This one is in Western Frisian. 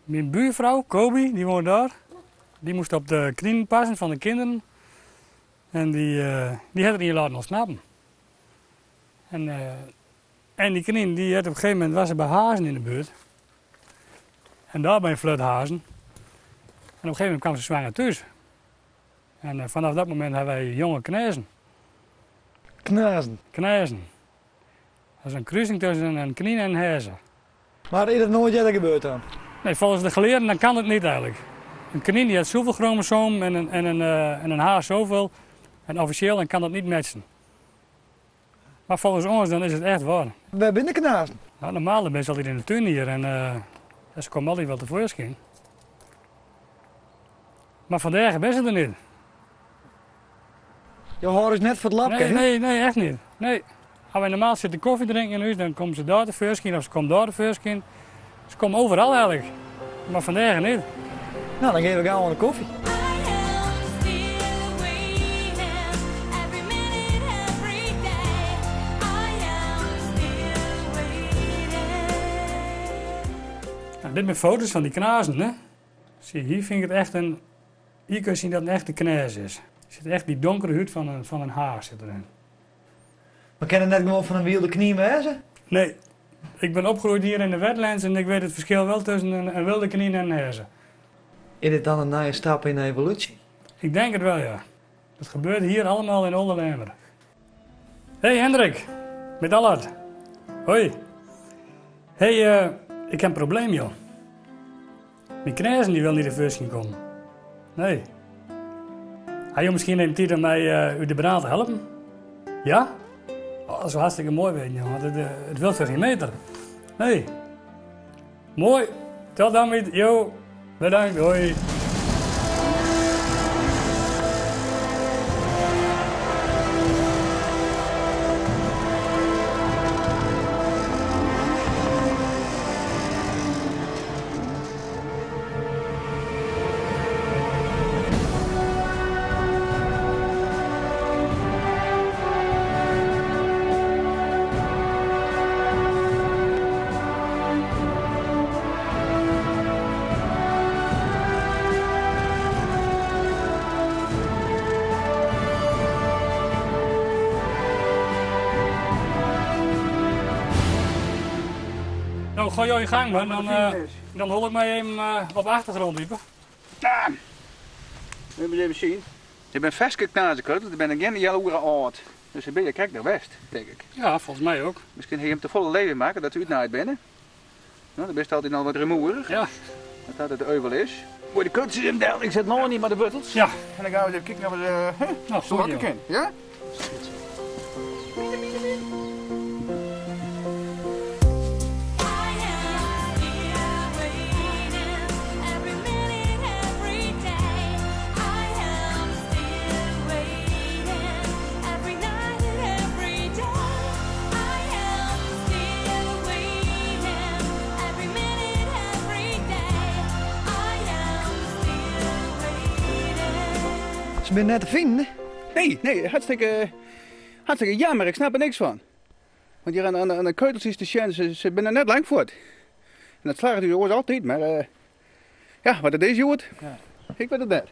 Myn buurfrou, Kobi, dy woont dêr. Dy moast op de kninen passen fan de kinderen. En dy, dy hat der ien laten ûntsnappen. En, en dy knyn dy hat op in gegeven momint was se by hazen yn de buert. En dêr by in flut hazen. En op in gegeven momint kwam se swanger thús. En fanôf dat momint ha wy jonge knêzen. Knêzen? Knêzen. Dat is in krusing tusken in knyn en in heze. Mar is dat noait earder gebeurd dan? Nee, volgens de geleerden dan kan het niet eigenlijk. Een knyn die hat zoveel chromosomen en een, en een, en een haas zoveel. En officieel dan kan dat niet matchen. Maar volgens ons dan is het echt waar. Wêr binne de knazen? Nou, normaal dan binne se altyd yn de tún hjir en uh, se komme altyd wel tefoarskyn. Mar fandaag binne se der net. Jo hâlde ús net foar it lapke, Nee, nee, nee, echt net. Nee. As wy normaal sitte kofje drinken yn hûs, dan komme se dêr tefoarskyn of se komme dêr tefoarskyn. Se komme overal eigenlijk. Mar fandaag net. Nou, dan gean we gau oan de kofje. Nou, dit binne foto's fan dy knazen, hè. Zie, hier vind ik het echt een. Hier kun je zien dat het een echte knês is. Er zit echt die donkere hûd fan in haas sit deryn. Mar kin it net gewoan fan in wylde knyn wêze? Nee. Ik bin opgroeid hjir yn de Wetlands en ik wit it ferskil wol tusken in wylde knyn en in heze. Is dit dan in nije stap yn de evolúsje? Ik denk het wel, ja. Dat gebeurt hier allemaal in Oldelamer. Hey Hendrik, met Allard. Hoi. Hey, ik ha in probleem, joh. Myn knêzen dy wil net tefoarskyn komme. Nee. Ha jo miskien even tiid om my út de brân te helpen? Ja? Oh, dat soe hartstikke moai wêze, jonge, want it wil foar geen meter. Nee. Moai. Tot dan, met. Jo. Bedankt. Hoi. Nou, gooi je gang, man. Dan hol ik mij even op de achtergrond diepen. Ja. We moeten even zien. Ik ben ferske knazekeutels, ik ben gjin healoere âld. Dus ik ben je krekt west, denk ik. Ja, volgens mij ook. Miskien ha je him te folle leven makke dat se útnaaid binne. Nou, dan bist altyd noch wat rumoerich. Ja. Dat dat it euvel is. Moai, de keutels is del. Ik set no niet mei de wortels. Ja. En dan gaan we even kijken of we Nou, zo goed, wakker kin. Ja? Se binne net te finen, hè? Nee, nee, hartstikke, hartstikke jammer. Ik snap der niks fan. Want hjir oan de keutels is te sjen, se binne net lang fuort. En dat slagget ús oars altyd, mar ja, wat it is hjoed, Ja. ik wit it net.